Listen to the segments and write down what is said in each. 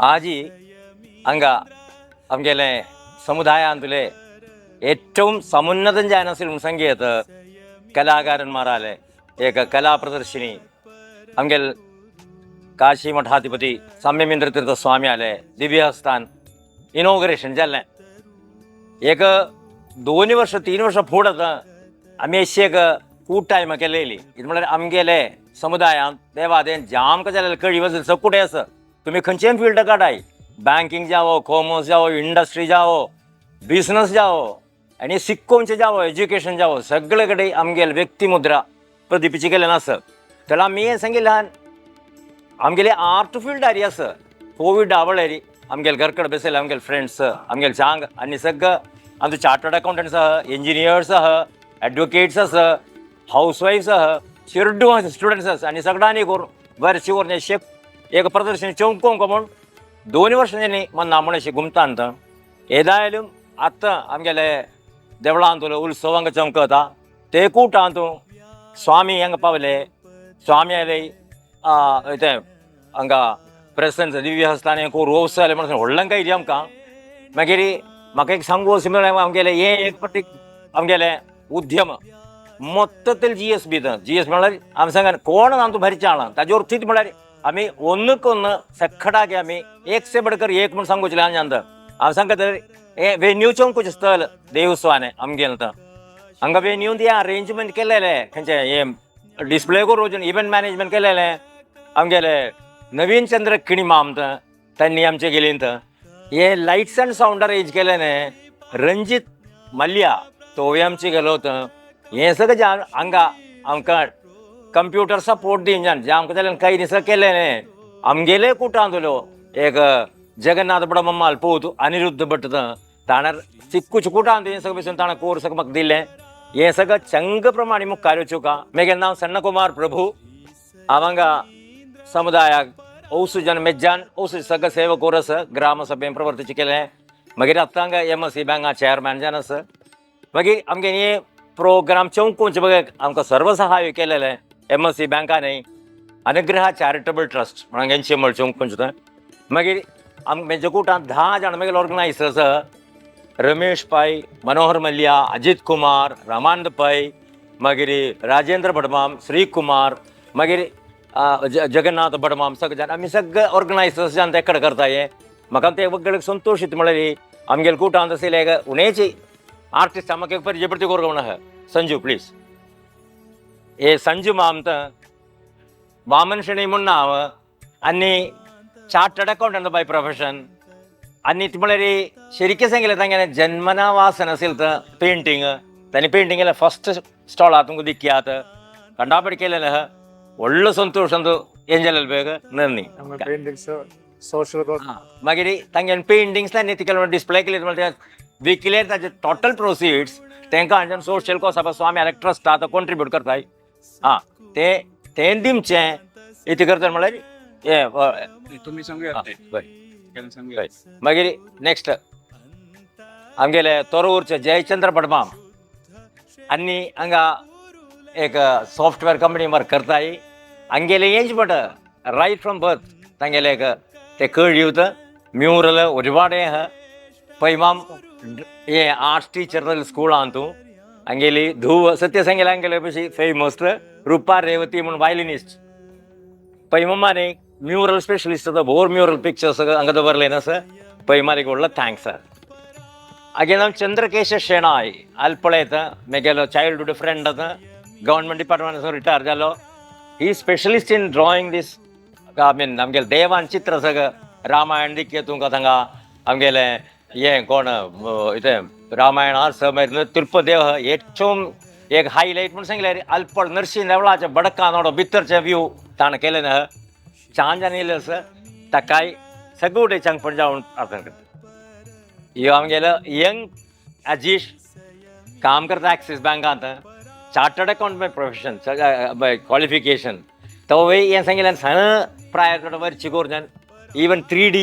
आजी हांगा आमगेले സമുദായാന്തലെ ഏറ്റവും സമുന്നതം ജാനസിലും സംഗീത കലാകാരന്മാരാലെ ഏക കലാപ്രദർശിനി അങ്കൽ കാശി മഠാധിപതി സംയമേന്ദ്ര തീർത്ഥ സ്വാമിയാലെ ദിവ്യസ്ഥാൻ इनॉग्रेशन जाल्लें. एक 2 वर्ष 3 वर्ष फुडें आमी अशी एक കൂട്ടായ്മ केलेली. ഇത് म्हळ्यार आमगेले समुदायांत देवादेन जामकां जालेले कळी वचून सगळे आसा. तुमी खंयचेय फिल्ड काडाय, बँकिंग जावो, कॉमर्स जावो, इंडस्ट्री जावो, बिझनस जावो आनी शिकोवचें जावो, एज्युकेशन जावो, सगळे कडेन आमगेले व्यक्तिमुद्रा प्रदीपची केलें आसा. तर आमी हें सांगिल्ल्यान आमगेले आर्ट फिल्ड आरी आसा. कोवीड आवळेरी आमगेले घरकड बेसले आमगेले फ्रेंड्स आमगेले चांग आनी सगळं आमचे चार्टर्ड अकाउंटंट्स आहा, इंजिनियर्स आहा, एडवोकेट्स आसा, हाऊस वाईफ्स आहा, चेरडू स्टुडंट्स आसा आनी सगळ्यांनी करून वर्ष करून शेक एक प्रदर्शन चौकोंक म्हूण 2 वर्षांनी मन्ना म्हूण अशें घुमतान. ഏതായാലും അത്ത आमगेले देवळांतलो उत्सव हांगा चमकता ते कुटांतू स्वामी हांगा पावले. स्वामी आयले ते हांगा प्रेसन्स दिव्य हस्ताने रोस जाले म्हणून व्हडलें काय आमकां. मागीर म्हाका एक सांगू अशें म्हळ्यार आमगेले हे एक पटी आमगेले उद्यम മൊത്തത്തിൽ G S B G S म्हळ्यार आमी सांगा कोण आमचो भरिचाळा ताजे वरतीच म्हळ्यार आमी ഒന്നുക്കൊന്ന് सखडाके आमी एक से बडकर एक म्हूण सांगूचें ल्हान हांव सांगता तर हे वेन्यू चमकूचें स्थल देवस्वाने आमगेलें तो हांगा वेन्यू ते अरेंजमेंट केलेले खंयचे हे डिस्प्ले करून इव्हेंट मॅनेजमेंट केलेले आमगेले नवीन चंद्र किणीमाम त्यांनी आमचे गेलीं. हे लायट्स अँड सावंड अरेंज केलेले रंजीत मल्ल्या तोय आमचे गेलो होतं. हे सगळें जे हांगा आमकां कंप्युटर सपोर्ट दिवन जे आमकां जाल्यार काही सगळें केलेले आमगेले कुटांतलो एक जगन्नाथ बडमम्माल पूत अनिरुद्ध भट ताणें चिक्कूच कुटांत हें सगळें बसून ताणें कोर्स सगळें म्हाका दिलें. हें सगळें चंग प्रमाणे मुखार वचूका. मागीर नांव सण्णकुमार प्रभू. हांव हांगा समुदायाक औसू जन मेज्जान औसू सगळें सेवा आसा. ग्रामसभेन प्रवर्तीचे केलें. मागीर आतां हांगा एम एस सी बँका चेअरमॅन जावन आसा. मागीर आमगे हे प्रोग्राम चौकोनचे बघ आमकां सर्व सहाय्य केलेलें एम एस सी बँकांनी, अनुग्रह चॅरिटेबल ट्रस्ट म्हणून एनशी मळ चौकोनचे. मागीर आम मेजे कुटांत 10 जाण मागीर ऑर्गनायझर्स रमेश पै, मनोहर मल्ल्या, अजित कुमार, रामानंद पै, मागीर राजेंद्र भटमाम, श्रीकुमार, मागीर जगन्नाथ भटमाम, सगळे जाण आमी सगळे ऑर्गनायझर्स जाण ते कडेन करता. हे म्हाका ते सगळे संतोश म्हळ्यार आमगेले कुटांत आशिल्ले एक उणेची आर्टिस्ट म्हाका एक परिचय करूंक म्हणून संजू प्लीज. हे संजू माम वामन शेणी म्हूण नांव आनी चार्टर्ड अकाउंटंट बाय प्रोफेशन. आनी ती म्हळ्यार शरिकें सांगिल्लें तांगेलें जन्मना वासन असेल तर पेंटींग तांणी पेंटींग केलें. फर्स्ट स्टॉला तुमकां दिक्यात कंडापडी केलेलें व्हडलो संतोश एंजल बेग नंदी. पेंटिंग्स सोशल मागीर तांगेले पेंटिंग्स तांणी तिका डिस्प्ले केली म्हळ्यार विकले ताजे टोटल प्रोसिड्स तांकां हांच्यान सोशल कॉज स्वामी आले ट्रस्ट आतां कॉन्ट्रिब्यूट करताय. आं ते तें दिवचें इतलें करता म्हळ्यार हे तुम्ही सांगूया ते बरें. केन्ना सांगूया. मागीर नेक्स्ट आमगेले तोरवूरचे जयचंद्र भटमाम आनी हांगा एक सॉफ्टवेअर कंपनी वर्क करताय. हांगेले हेंच but right from birth तांगेले एक ते कळ्ळी म्यूरल ഒരുപാട് पैमाम हे आर्ट्स टीचर स्कुलांत तूं हांगेली धूव सत्य सांगेले हांगेले पशी फेमस रुपा रेवती म्हूण वायलिनिस्ट. पैमामाने म्युरल स्पेशलिस्ट भोर म्युरल पिक्चर्स हांगा दवरले ना सर. पैमालीक व्हडलो thanks sir. Again हांव चंद्रकेश शेणाय आलपळेत मेगेलो चायल्डहुड फ्रेंड आतां गव्हर्नमेंट डिपार्टमेंट रिटायर जालो. He specialist in drawing this, I mean आमगेले देवान चित्र सगळं रामायण दिक्के तुमकां थांगा आमगेले हे कोण इतें रामायण आसा. मागीर तिरुपती देव ഏറ്റവും एक हायलायट म्हूण सांगल्यार अल्पळ नरसिंह देवळाचे बडका नोडो भितरचे व्यू ताणें केलें ना छान जाण येयलें आसा. ताकाय सगळे चांगपण जावन प्रार्थना करता. ह्यो आमगेलो यंग अजीश काम करता ॲक्सिस बँकांत, chartered account by profession by qualification. तो हें सांगिल्ल्यान सण प्रायर वरची करून इवन 3D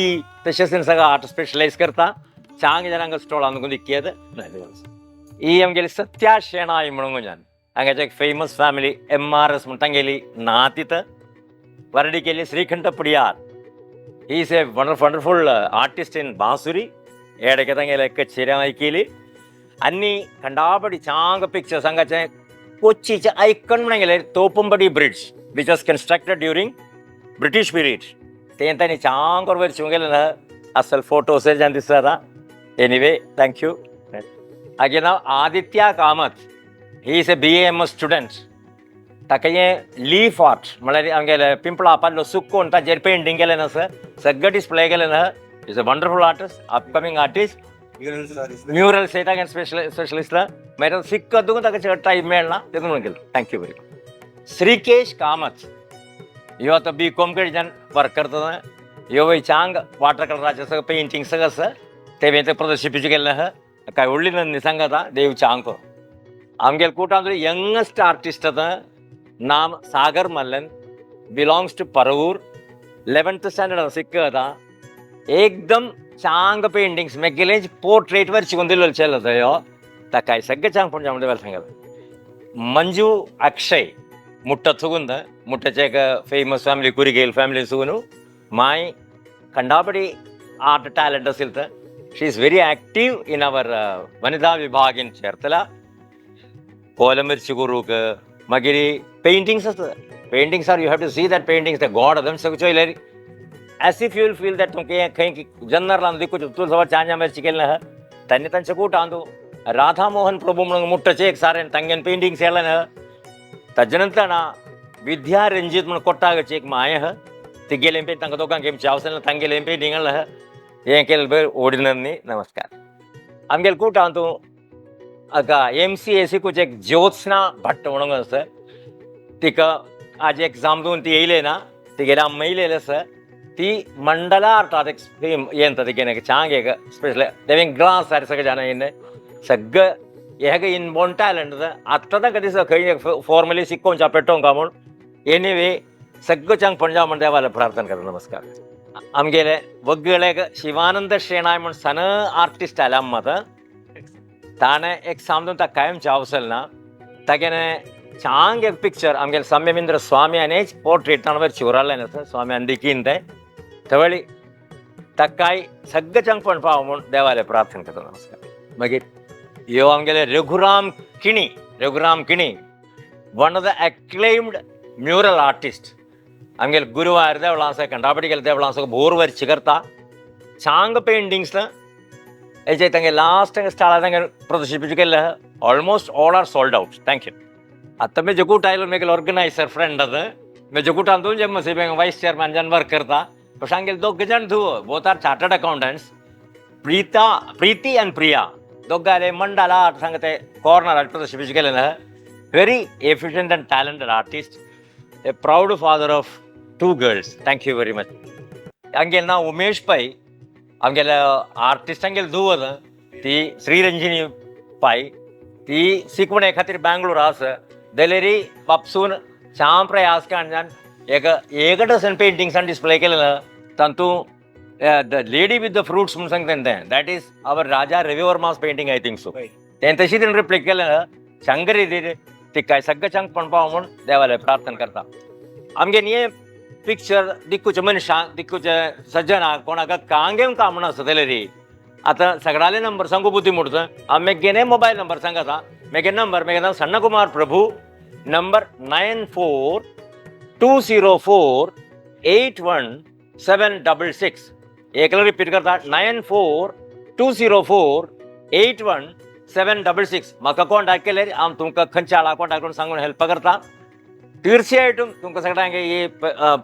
तशेंच सगळं आर्ट स्पेशलायज करता. चांग जाणांक स्टॉलान दिक्केत. ഈ आमगेली सत्या शेणाय म्हणून जाण हांगाचे एक famous family M R S म्हूण तांगेली नातीत वरडी केली shrikhand Padiyar. Is a wonderful artist in bansuri. Edke तांगेले कचेऱ्यां आयकिली आनी कंडापडी चांग पिक्चर्स हांगाचे कोच्चीचे आयकन म्हणून गेले Thoppumpady bridge which was constructed during British period. ते तांणी चांग वयर गेले ना असल फोटोस जान दिसता. Anyway, thank you. Again नांव Aditya Kamath. He is a BAMS student. ताका हें लीफ आर्ट म्हळ्यार आमगेले पिंपळा पालो सुकोवन ताजेर पेंटींग केलें ना सर, सगळें डिस्प्ले केलें ना. Is a wonderful artist, upcoming artist. Mural सयत स्पेशलिस्ट. मागीर सिक्कतून ताका चड टायम मेळना तेतून म्हणून केलें. Thank you very much. Shrikesh Kamath ह्यो आतां बी कॉम कडच्यान वर्क करता. ह्यो वय चांग वॉटर कलराचे सगळं पेंटींग सगळं आसा, ते ते प्रदर्शित केल्लें आहा. काय व्हडली नंदी सांगता देव चांग. आमगेले कुटांत यंगस्ट आर्टिस्ट आतां नाम Sagar Mallan, belongs to Paravur. 11th standard सिक्क आतां. एकदम चांग पेंटिंग्स मेगेले पोर्ट्रेट वरची दिल्लो चेलो ह्यो. ताकाय सगळें चांग पण जावन सांगता. मंजू अक्षय मुट्टत्सुगुंद मुट्टचे एक फेमस फॅमिली कुरिगेल फॅमिली सुगुनु my कंडापडी आर्ट टॅलेंट असेल तर. She is very active in our Vanitha Vibhag in Cherthala. Kolam वरची करूंक मागीर पेंटिंग्स आसता. Paintings are, you have to see that paintings, the god them सगळं चोयल्यार as if you will feel that तुमकां खंय जन्नर दिकू तुझ चांजा मिरची केलें आहा. तांणी तांचे कूट आंदू राधा मोहन प्रभू म्हणून मुट्टचे एक सारे तांगेन पेंटिंग्स येलें आहा. ताजे नंतर ना विद्या रंजीत म्हणून कोट्टागची एक माय आहा, तिगेलें पेंट तांकां दोगांक आमची हांव तांगेलें पेंटींग आहा. हें केलें बरें ओडिनंदी नमस्कार. आमगेले कूट तूं अगा MCAC कुच एक ज्योत्स्ना भट्ट म्हणून आसा. तिका आज एग्जाम दिवन ती येयले ना, तिगेले अम्मा येयलेली आसा. ती मंडला आर्टात एक फेम येता तिगेले चांग एक स्पेशल देवें ग्लास सारे सगळे जाणां येयले सगळं हेग इनबोर्न टॅलंट. आतां तांकां दिसता खंय फॉर्मली शिकोवच्या पेटोवंक म्हूण. एनिवे, सगळं चांग पणजा म्हण देवाला प्रार्थना करता. नमस्कार. आमगेले वग्गळे शिवानंद शेणाय म्हण सन आर्टिस्ट आले अम्मा. आतां ताणें एक सामदून ताका कायमचें अवसल ना. तागेलें चांग एक पिक्चर आमगेले सम्यमिंद्र स्वामी आनी पोर्ट्रेट ताणें वयर चिवरालें आसा स्वामी आनी दिकीन तें तवळी. ताकाय सगळें चांग पण पाव म्हूण देवाले प्रार्थना करता. नमस्कार. मागीर ह्यो आमगेले Raghuram Kini. Raghuram Kini one of the acclaimed mural artist. आमगेले गुरुवार देवळां आसा, कंडापटी देवळां आसा, बोर वरची करता चांग पेंटिंग्स. हेजे तांगे लास्ट स्टाला तांगे प्रदर्शित केल्ले. Almost all are sold out. Thank you. आतां म्हजे कूट आयलो मेगेलो ऑर्गनायझर फ्रेंड. आतां म्हजे कुटान दोन जे वायस चेअरमॅन जान वर्क करता. तशें आमगेले दोग जाण धुव, both are chartered accountants, Preeta Preeti and Priya. दोगांले Mandala art सांगा ते कॉर्नर प्रदर्शित केलें. Very efficient and talented artist, a proud father of two girls. Thank you very much. आमगेलें नांव उमेश पै. आमगेले आर्टिस्ट आमगेले धुव ती श्रीरंजिनी पै. ती शिकवणे खातीर बँगलोर आसा. दलेरी बापसून श्याम प्रयास काडल्यान एक एक डझन पेंटिंग्सान डिस्प्ले केलें. तातूंत the lady with the fruits म्हणून सांगता तें, that is our Raja Ravi Varma's painting, I think so. तें तशी तेणें रिप्लेक केलें. शंकर तिका सगळें चांग पण पाव म्हूण देवाले प्रार्थना करता. आमगे हे पिक्चर दिक्कूचे मनशांक, दिक्कूचे सज्जनाक, कोणाक कांगेम काम म्हूण आसतलें रे. आतां सगळ्यांले नंबर सांगू बुद्धी मोडता. हांव मेगेने मोबायल नंबर सांगता. मेगे नंबर, मेगे नांव Sannakumar Prabhu, number 9420481766. एकला रिपीट करता, 9420481766. म्हाका कॉन्टॅक्ट केल्यार हांव तुमकां खंयच्या हाळा कॉन्टॅक्ट करून सांगून हेल्प करता. തീർച്ചയായിട്ടും तुमकां सगळ्यांक ही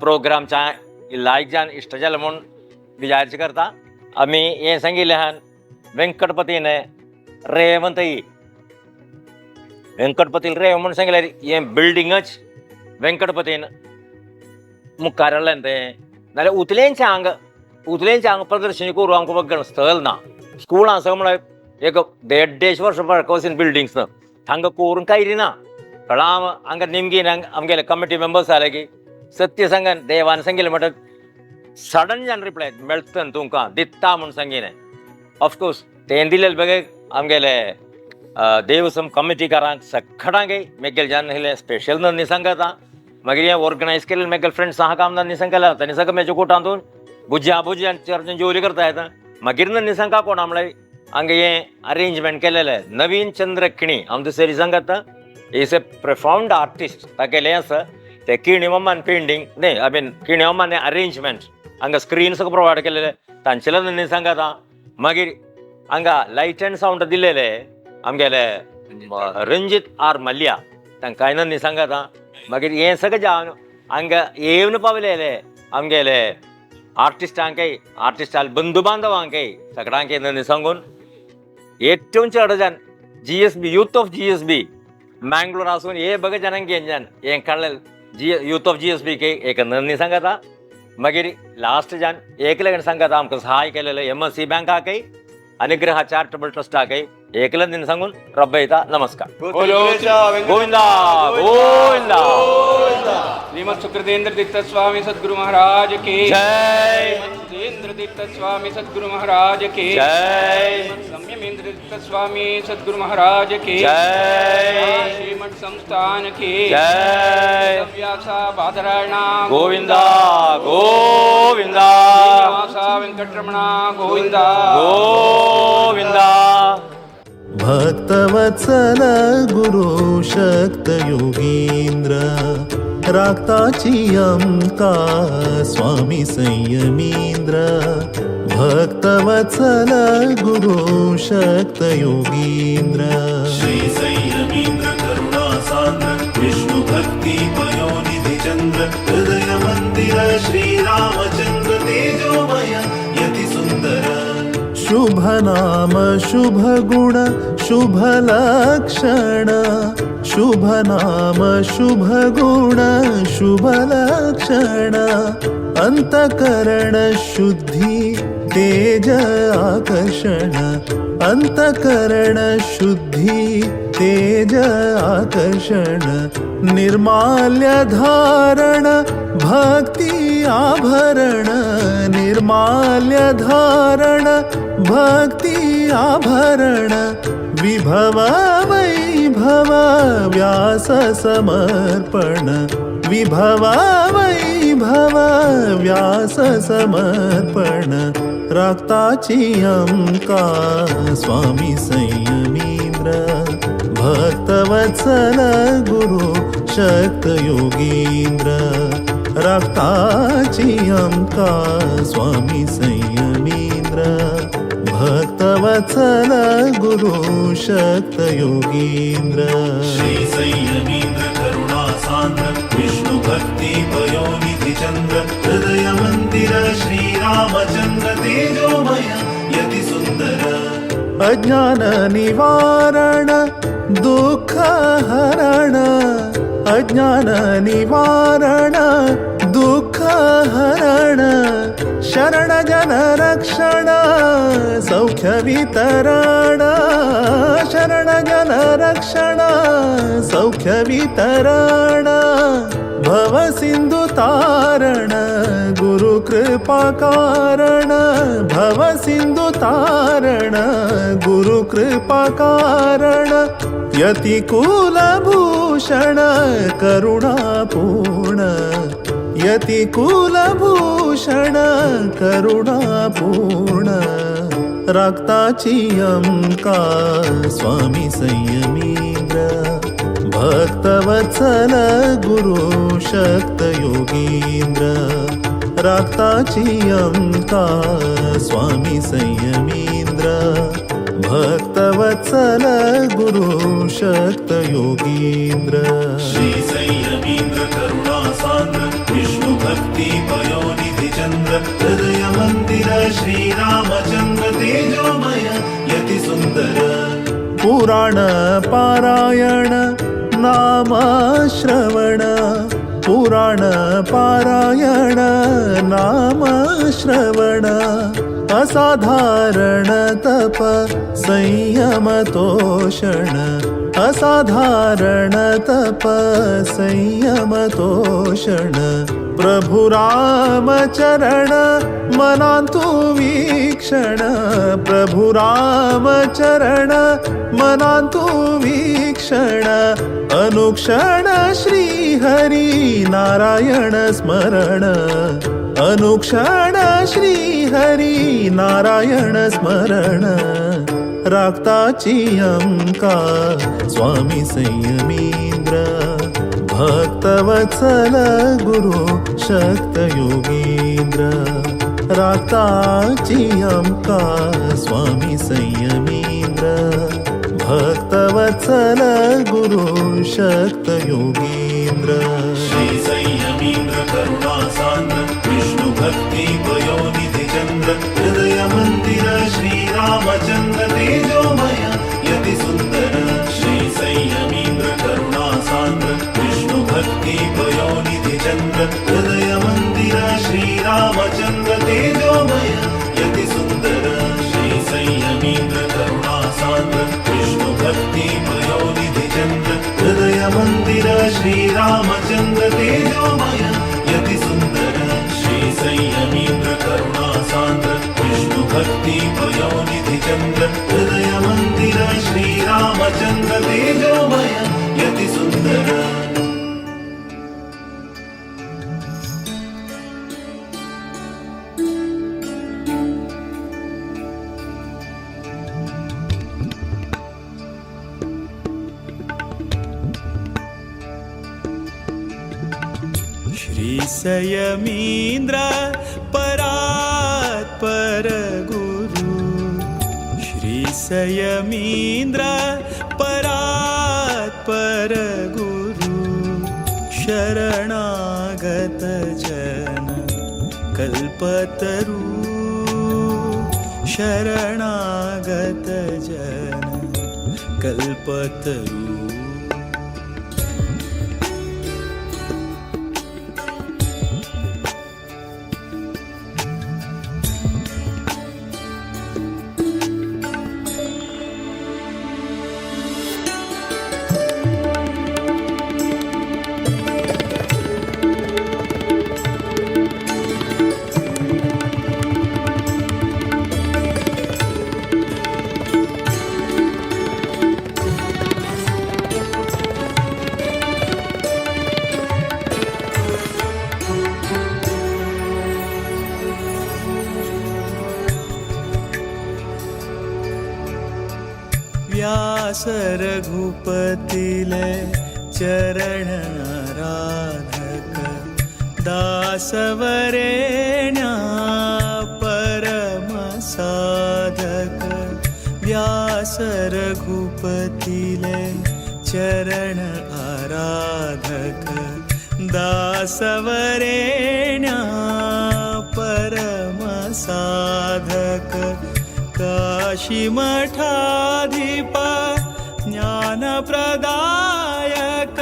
प्रोग्रामच्या लायक जावन इश्ट जालें म्हूण विचारचे करता. आमी हें सांगिल्लें आहान वेंकटपतीन रेवंतई वेंकटपती रेव म्हूण सांगल्यार हें बिल्डिंगच वेंकटपतीन मुखार हाडलें तें. नाल्यार उतलेंचें हांगा उतलेंचें हांगा प्रदर्शनी करूं आमकां बघण स्थल ना. स्कूल आसा म्हळ्यार एक देड देश वर्स वचून बिल्डिंग्स हांगा करूंक कांय ना. कळाम हांगा निमगीन आमगेले कमिटी मेंबर्स आले की सत्य सांगन देवान सांगिल्लें म्हणटा सडन जान रिप्लाय मेळटा तुमकां दिता म्हूण सांगिलें. ऑफकोर्स तें दिलेलें बगैर आमगेले देवस्वम कमिटीकारांक सगळ्यांक मेगेले जान इल्लें स्पेशल नंदी सांगता. मागीर हें ऑर्गनायज केलें मेगेले फ्रेंड्स आहा काम नंदी सांगला तांणी सगळें मेजे कुटांतून भुरग्यां भुरग्यां जोरी करता येता. मागीर नन्नी सांगा कोणा म्हळ्यार हांगा हें अरेंजमेंट केलेलें नवीन चंद्र किणी हांव दुसरी सांगता, is a profound artist. तागेलें आसा ते किणी मामान पेंटींग न्ही, I mean किणी मामान अरेंजमेंट हांगा स्क्रीन सगळें प्रोवायड केलेलें तांचेले नन्नी सांगता. मागीर हांगा लायट अँड सावंड दिलेले आमगेले रंजीत आर मल्ल्या तांकांय नन्नी सांगता. मागीर हें सगळें जावन हांगा येवन पावलेले आमगेले आर्टिस्टांकय, आर्टिस्टां बंधू बांधवांकय सगळ्यांकय नन्नी सांगून ഏറ്റവും चड GSB youth of GSB Mangalore आसून हे बघ जनांक घेवन हें काडलें जी यूथ ऑफ GSB के एक नन्नी सांगता. मागीर लास्ट जान एकले सांगता आमकां सहाय केलेलें MSC बँकाकय, अनुग्रह चॅरिटेबल ट्रस्टाकय एकले दिन सांगून रब्बयता. नमस्कार. गोविंदा गोविंदा. श्रीमद सुकृतेंद्र तीर्थ स्वामी सद्गुरु महाराज की जय. श्रीमद तीर्थ स्वामी सद्गुरु महाराज की जय. संयमेंद्र तीर्थ स्वामी सद्गुरु महाराज की जय. श्रीमद संस्थान की जय. व्यासा बादरायणा गोविंदा गोविंदा. श्रीनिवासा वेंकटरमणा गोविंदा गोविंदा. भक्तवत्सल गुरु शक्त योगींद्र, रागताची अमका स्वामी संयमींद्र. भक्तवत्सल गुरु शक्त योगींद्र. श्री संयमीन्द्र करुणा सान्द्र विष्णु भक्ति पयोनिधि चन्द्र हृदय मन्दिर श्रीरामचन्द्र तेजोमय यति सुन्दर. शुभ नाम शुभ गुण शुभ लक्षण, शुभ नाम शुभ गुण शुभ लक्षण, अंतकरण शुद्धी तेज आकर्षण, अंतकरण शुद्धी तेज आकर्षण, निर्माल्य धारण भक्ती आभरण, निर्माल्य धारण भक्ती आभरण, विभव वैभव व्यास समर्पण, विभव वैभव व्यास समर्पण, रागताची अमका स्वामी संयमींद्र. भक्तवत्सल गुरु शक्त योगींद्र, रागताची अमका स्वामी संयमींद्र. भक्तवत्सल गुरु शक्त योगींद्र. श्री संयमीन्द्र करुणा सान्द्र विष्णु भक्ति पयोनिधि चन्द्र हृदय मन्दिर श्रीरामचन्द्र तेजोमय यति सुन्दर. अज्ञान निवारण दुःख हरण, अज्ञान निवारण दुःख हरण, शरण जन रक्षण सौख्य वितरण, शरण जन रक्षण सौख्य वितरण, भव सिंधु तारण गुरु कृपा कारण, भव सिंधु तारण गुरु कृपा कारण, यति कुलभूषण करुणापूर्ण, यति कुलभूषण करुणापूर्ण, रागताची अमका स्वामी संयमींद्र. भक्तवत्सल गुरु शक्त योगींद्र, रागताची अमका स्वामी संयमींद्र. भक्तवत्सल गुरु शक्त योगींद्र. श्री संयमीन्द्र करुणा सान्द्र विष्णु भक्ति पयोनिधि चन्द्र हृदय मन्दिर श्रीरामचन्द्र तेजोमय यति सुन्दर. पुराण पारायण नाम श्रवण, पुराण पारायण नाम श्रवण, असाधारण तप संयम तोषण, असाधारण तप संयम तोषण, प्रभु राम चरण मनांतु वीक्षण, प्रभु राम चरण मनांतु वीक्षण, अनुक्षण श्री हरि नारायण स्मरण. अनुक्षण श्री हरी नारायण स्मरण राखताची अंका स्वामी संयमींद्र भक्तवत्सल गुरु शक्त योगींद्र राखताची अंका स्वामी संयमींद्र भक्तवत्सल गुरु शक्त योगींद्र। श्री संयमींद्र करुणा सान्द्र विष्णु भक्ति पयोनिधि चंद्र हृदय मंदिर श्री रामचंद्र तेजोमय यति सुंदर। श्री संयमींद्र करुणा सान्द्र विष्णु भक्ति पयोनिधि चंद्र हृदय मंदिर श्री रामचंद्र तेजोमय यति सुंदर। श्री संयमींद्र करुणा सान्द्र विष्णु भक्ति पयोनिधि चंद्र हृदय मंदिर श्री रामचंद्र तेजोमय यति सुंदर। श्री संयमींद्र करुणा सान्द्र विष्णु भक्ति पयोनिधि चंद्र हृदय मंदिर श्री रामचंद्र तेजोमय यति सुंदर। श्री संयमींद्र परात्पर गुरु श्री संयमींद्र परात्पर गुरु शरणागत जन कल्पतरु शरणागत जन कल्पतरु। व्यास रघुपतिले चरण आराधक दासवरेण्या परम साधक व्यास रघुपतिले चरण आराधक दासवरेण्या परम साधक काशी मठाधिप ज्ञानप्रदायक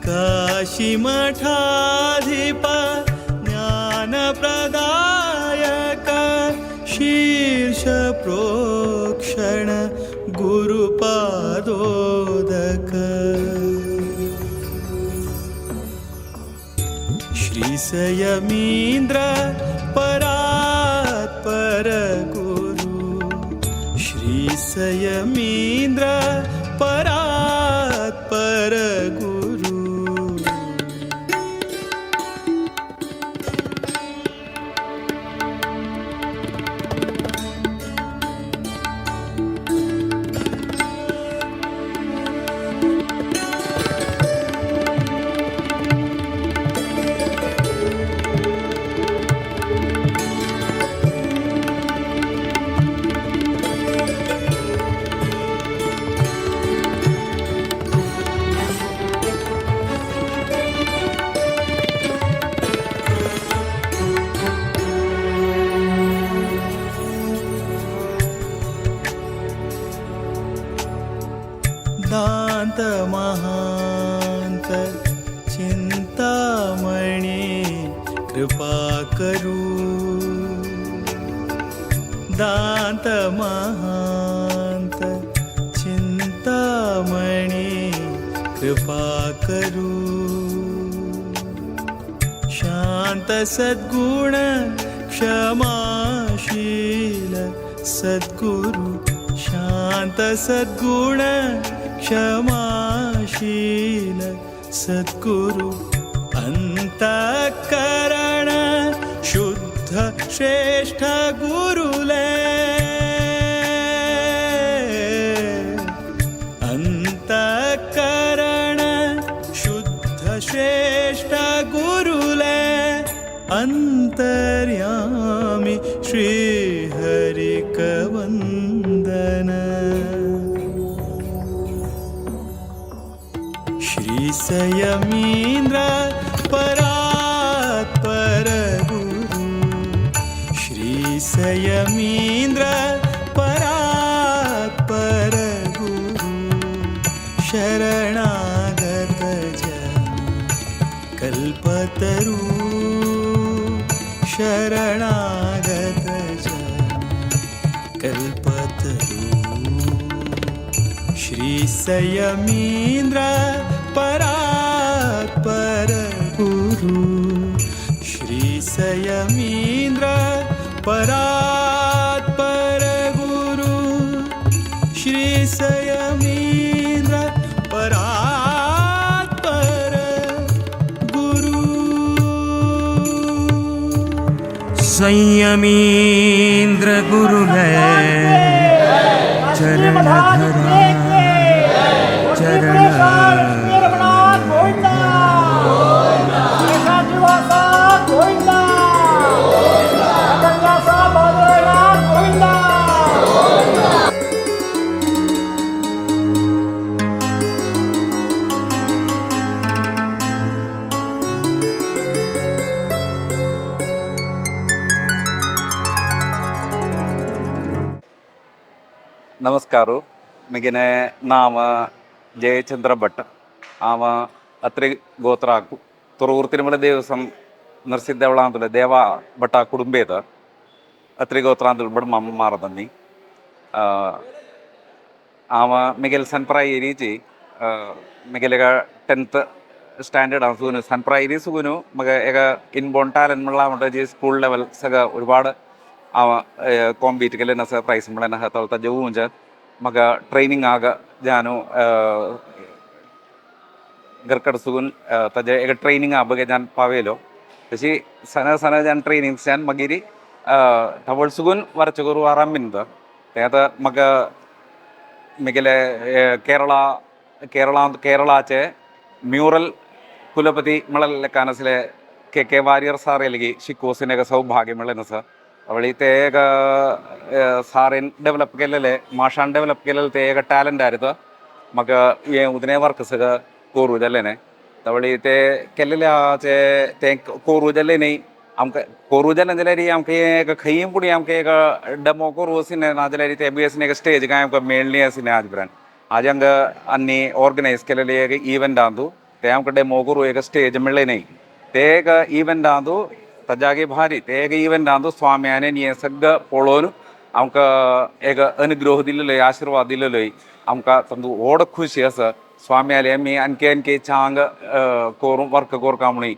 काशी मठाधिप ज्ञानप्रदायक शीर्ष प्रोक्षण गुरुपादोदक। श्री संयमींद्र परात्पर गुरु श्री संयमींद्र परात्पर गुरु। दांत महांत चिंतामणि कृपा करू दांत महांत चिंतामणि कृपा करू शांत सद्गुण क्षमाशील सद्गुरु शांत सद्गुण क्षमाशील सद्गुरु अंतःकरण शुद्ध श्रेष्ठ गुरुले अंतःकरण शुद्ध श्रेष्ठ गुरुले अंतर्यामी श्री हरिकवंदन श्री संयमींद्र परात्पर गुरु श्री संयमींद्र परात्पर गुरु शरणागत जन कल्पतरु शरणागत जन कल्पतरु श्री संयमींद्र परात्पर गुरु श्री संयमींद्र परात्पर गुरु श्री संयमींद्र परात्पर गुरु। संयमींद्र गुरुले चरण धरा चरण ನಮಸ್ಕಾರ. ಮಿಗಿನೆ ನಾಮ ಜಯಚಂದ್ರ ಭಟ್. ಆವ ಅತ್ರಿ ಗೋತ್ರಾಕು ತುರೂರು ತಿರುಮಲ ದೇವಸ್ಥಾನ ನರಸಿದ್ದೇವಳ ದೇವ ಭಟ್ಟ ಕುಡುಂಬೇದ ಅತ್ರಿ ಗೋತ್ರ ಅಂತ ಬಡ ಮಮ್ಮ ಮಾರದನ್ನಿ. ಆವ ಮಿಗೆಲ್ ಸನ್ಪ್ರಾಯಿ ರೀಚಿ ಮಿಗೆಲೆಗ 10th standard ആണ് സുഗുനു സൺപ്രൈരി സുഗുനു മക ഏക ഇൻബോൺ ടാലന്റ് മുള്ള സ്കൂൾ ലെവൽ സക ഒരുപാട് അവ കോമ്പീറ്റ് കെല്ല സ പ്രൈസ് മുള്ള തവളത്ത ജവുഞ്ച മക ട്രെയിനിങ് ആക ജാനു ഗർക്കട സുഗുൻ തജ ഏക ട്രെയിനിങ് ആബಗೆ ഞാൻ പാവേലോ. പക്ഷേ സന സന ഞാൻ ട്രെയിനിങ് ഞാൻ മഗിരി തവൾ സുഗുൻ വരച്ചുകുറു ആറാം തേത മക മികലെ കേരള കേരള കേരളാಚെ മ്യൂറൽ കുലപതി മളൽ കാനസിലെ കെ കെ വാര്യർ സാറേലിಗೆ ಶಿಕ್ಕೋಸಿನಾಗ ಸೌಭಾಗ್ಯ ಸರ್. ಅವಳಿ ತೇಗ സാറിൻ ഡെവലപ്പ് കേലല്ലേ മാഷാൻ ഡെവലപ്പ് കേലൽ തേಗ ടാലൻ്റ് ആയിരുന്നു മക ഉദിനെ വർക്കസക കോറൂജല്ലേനെ തവളി തേ ಕೆಲ್ಲಲೆ ಆಚೆ ತೇ ಕೋರೂಜಲ್ಲೇನೆ ಆಮ್ಕ ಕೋರೂಜಲ್ ಅಂಜಲೇರಿ ಆಮ್ಕ ಏಕ ಖೈಯಂ ಪುಡಿ ಆಮ್ಕ ಏಕ ಡೆಮೋ ಕೋರೂಸಿನೆ ನಾಜಲೇರಿ ತೇ ಬಿ ಎಸ್ ಸ್ಟೇಜ್ ಆಮ್ಕ ಮೇಳ್ನಿ ಸಿನೆ ಆಜ್ ಬ್ರಾನ್ ಆಜ್ ಹಂಗ ಅನ್ನಿ ಆರ್ಗನೈಸ್ ಕೆಲ್ಲಲೆ ಏಕ ಈವೆಂಟ್ ಆಂದು ತೇ ಆಮ್ಕ ಡೆಮೋ ಕೋರು ಏಕ ಸ್ಟೇಜ್ ಮಿಳ್ಳೆನೆ ತೇಗ ಈವೆಂಟ್ ಆಂದು ತಜಾಗೆ ಭಾರಿ ತೇಗ ಈವೆಂಟ್ ಆಂದು ಸ್ವಾಮಿಯಾನೆ ನೀ ಸಗ್ಗ ಪೊಳೋನು ಆಮ್ಕ ಏಕ ಅನುಗ್ರಹ ದಿಲ್ಲಲೋಯ್ ಆಶೀರ್ವಾದ ದಿಲ್ಲಲೋಯ್ ಆಮ್ಕ ತಂದು ಓಡ ಖುಷಿ ಅಸ ಸ್ವಾಮಿಯಾಲೆ ಅಮ್ಮಿ ಅನ್ಕೆ ಅನ್ಕೆ ಚಾಂಗ್ ಕೋರು ವರ್ಕ್ ಕೋರ್ ಕಾಮುಣಿ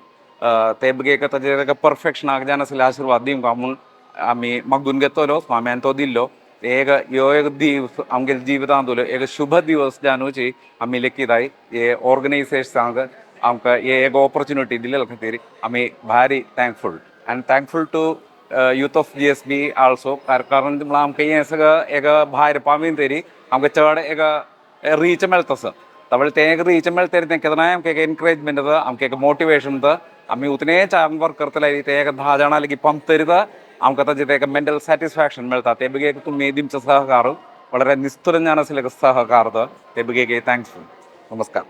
ते बगे ताजे ताका परफेक्शन आग जान आसले आशीर्वाद दिवंक म्हूण आमी मागून घेतलो स्वाम्यान तो दिल्लो. एक ह्यो एक दिवस आमगे जिवितांतलो एक शुभ दिवस जाणूची आमी लेखिताय हे ऑर्गनायझेशनाक आमकां हे एक ऑपॉर्च्युनिटी दिल्ले खातीर आमी भारी thankful and thankful to youth of GSB also. कारण म्हळ्यार आमकां हें सगळं एक भायर पावीन तरी आमकां चड एक रीच मेळटा सर. तवळ तें एक रीच मेळटा तें केन्नाय आमकां एक एनकरेजमेंट जाता, आमकां एक मोटिवेशन जाता. आमी उतने चांग वर्क करतले ते एक 10 जाणां लेगीत पंप तरी आमकां ताजें एक मेंटल सॅटिस्फॅक्शन मेळटा. ते बगे तुमी दिमचो सहकार വളരെ നിസ്തുലം ഞാൻ സഹകാർ ते बगे thanks. നമസ്കാരം.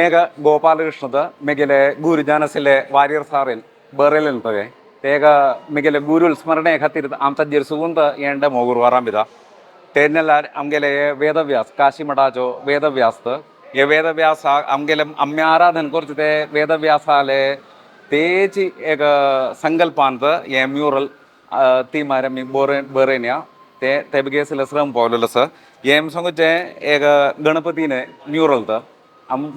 ഏക ഗോപാലകൃഷ്ണದ ಮೆಗೆಲೆ ಗುರು ಜಾನಸಿಲೆ ವಾರಿಯರ್ ಸಾರಿಲ್ ಬರೆಲೆಂತವೆ ತೇಗ ಮೆಗೆಲೆ ಗುರುಲ್ ಸ್ಮರಣೆ ಖಾತೀರ್ ಆಮ್ ತಜ್ಜಿರ್ ಸುಗುಂತ ಎಂಡ ಮೊಗುರು ಆರಂಭಿದ ತೇನೆಲ್ಲ ಆಮ್ಗೆಲೆ ವೇದವ್ಯಾಸ್ ಕಾಶಿ ಮಠಾಚೋ ವೇದವ್ಯಾಸ್ हे वेदव्यास आमगेले आम्ही आराधन करचे ते वेदव्यासाले तेची एक संकल्पांत हे म्युरल ती मार आमी बरे बरयन ते ते बगे श्रम पावलेलो आसा. हें सांगूचें एक गणपतीने म्युरल तर